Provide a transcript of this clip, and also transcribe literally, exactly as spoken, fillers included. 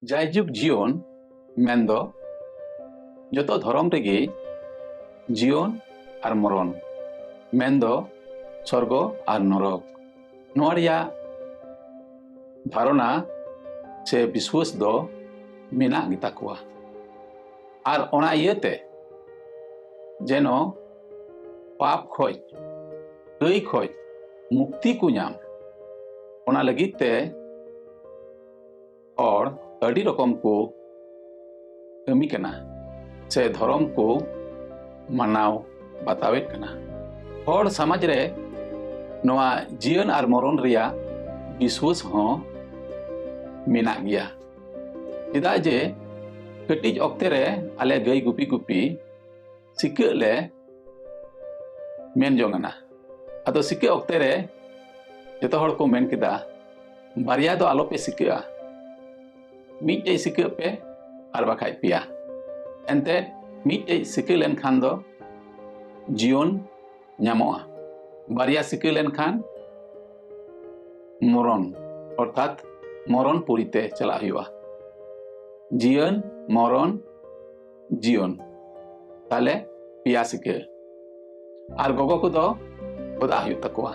ᱡᱟᱭᱡᱩᱜᱽ ᱡᱤᱭᱚᱱ ᱢᱮᱱᱫᱚ ᱡᱚᱛᱚ ᱫᱷᱚᱨᱚᱢ ᱨᱮᱜᱮ ᱡᱤᱭᱚᱱ ᱟᱨ ᱢᱚᱨᱚᱱ, ᱢᱮᱱᱫᱚ ᱥᱚᱨᱜᱚ ᱟᱨ ᱱᱚᱨᱚᱠ, ᱱᱚᱣᱟ ᱨᱮᱭᱟᱜ ᱫᱷᱟᱨᱚᱱᱟ ᱥᱮ ᱵᱤᱥᱣᱟᱹᱥ ᱫᱚ ᱢᱮᱱᱟᱜ ᱜᱮᱛᱟ ᱠᱚᱣᱟ᱾ ᱟᱨ ᱚᱱᱟ ᱤᱭᱟᱹᱛᱮ ᱡᱮᱱᱚ ᱯᱟᱯ ᱠᱷᱚᱡ, ᱫᱟᱹᱭ ᱠᱷᱚᱡ ᱢᱩᱠᱛᱤ ᱠᱚ ᱧᱟᱢ, ᱚᱱᱟ ᱞᱟᱹᱜᱤᱫ ᱛᱮ ᱦᱚᱲ ᱟᱹᱰᱤ ᱨᱚᱠᱚᱢ ᱠᱚ ᱠᱟᱹᱢᱤ ᱠᱟᱱᱟ ᱥᱮ ᱫᱷᱚᱨᱚᱢ ᱠᱚ ᱢᱟᱱᱟᱣ ᱵᱟᱛᱟᱣᱮᱫ ᱠᱟᱱᱟ᱾ ᱦᱚᱲ ᱥᱚᱢᱟᱡᱽ ᱨᱮ ᱱᱚᱣᱟ ᱡᱤᱭᱚᱱ ᱟᱨ ᱢᱚᱨᱚᱱ ᱨᱮᱭᱟᱜ ᱵᱤᱥᱣᱟᱹᱥ ᱦᱚᱸ ᱢᱮᱱᱟᱜ ᱜᱮᱭᱟ᱾ ᱪᱮᱫᱟᱜ ᱡᱮ ᱠᱟᱹᱴᱤᱡ ᱚᱠᱛᱮ ᱨᱮ ᱟᱞᱮ ᱜᱟᱹᱭ ᱜᱩᱯᱤ ᱜᱩᱯᱤ ᱥᱤᱠᱟᱹᱜ ᱞᱮ ᱢᱮᱱ ᱡᱚᱝ ᱟᱱᱟ᱾ ᱟᱫᱚ ᱥᱤᱠᱟᱹᱜ ᱚᱠᱛᱮ ᱨᱮ ᱡᱚᱛᱚ ᱦᱚᱲ ᱠᱚ ᱢᱮᱱ ᱠᱮᱫᱟ, "ᱵᱟᱨᱭᱟ ᱫᱚ ᱟᱞᱚᱯᱮ ᱥᱤᱠᱟᱹᱜᱼᱟ, ᱢᱤᱫᱴᱮᱡ ᱥᱤᱠᱟᱹᱜ ᱯᱮ ᱟᱨ ᱵᱟᱠᱷᱟᱡ ᱯᱮᱭᱟ᱾ ᱮᱱᱛᱮ ᱢᱤᱫᱴᱮᱡ ᱥᱤᱠᱟᱹ ᱞᱮᱱᱠᱷᱟᱱ ᱫᱚ ᱡᱤᱭᱚᱱ ᱧᱟᱢᱚᱜᱼᱟ, ᱵᱟᱨᱭᱟ ᱥᱤᱠᱟᱹ ᱞᱮᱱᱠᱷᱟᱱ ᱢᱚᱨᱚᱱ, ᱚᱨᱛᱷᱟᱛ ᱢᱚᱨᱚᱱ ᱯᱩᱨᱤᱛᱮ ᱪᱟᱞᱟᱜ ᱦᱩᱭᱩᱜᱼᱟ᱾ ᱡᱤᱭᱚᱱ, ᱢᱚᱨᱚᱱ, ᱡᱤᱭᱚᱱ, ᱛᱟᱦᱞᱮ ᱯᱮᱭᱟ ᱥᱤᱠᱟᱹ᱾ ᱟᱨ ᱜᱚᱜᱚ ᱠᱚᱫᱚ ᱵᱚᱫᱟᱜ ᱦᱩᱭᱩᱜ ᱛᱟᱠᱚᱣᱟ,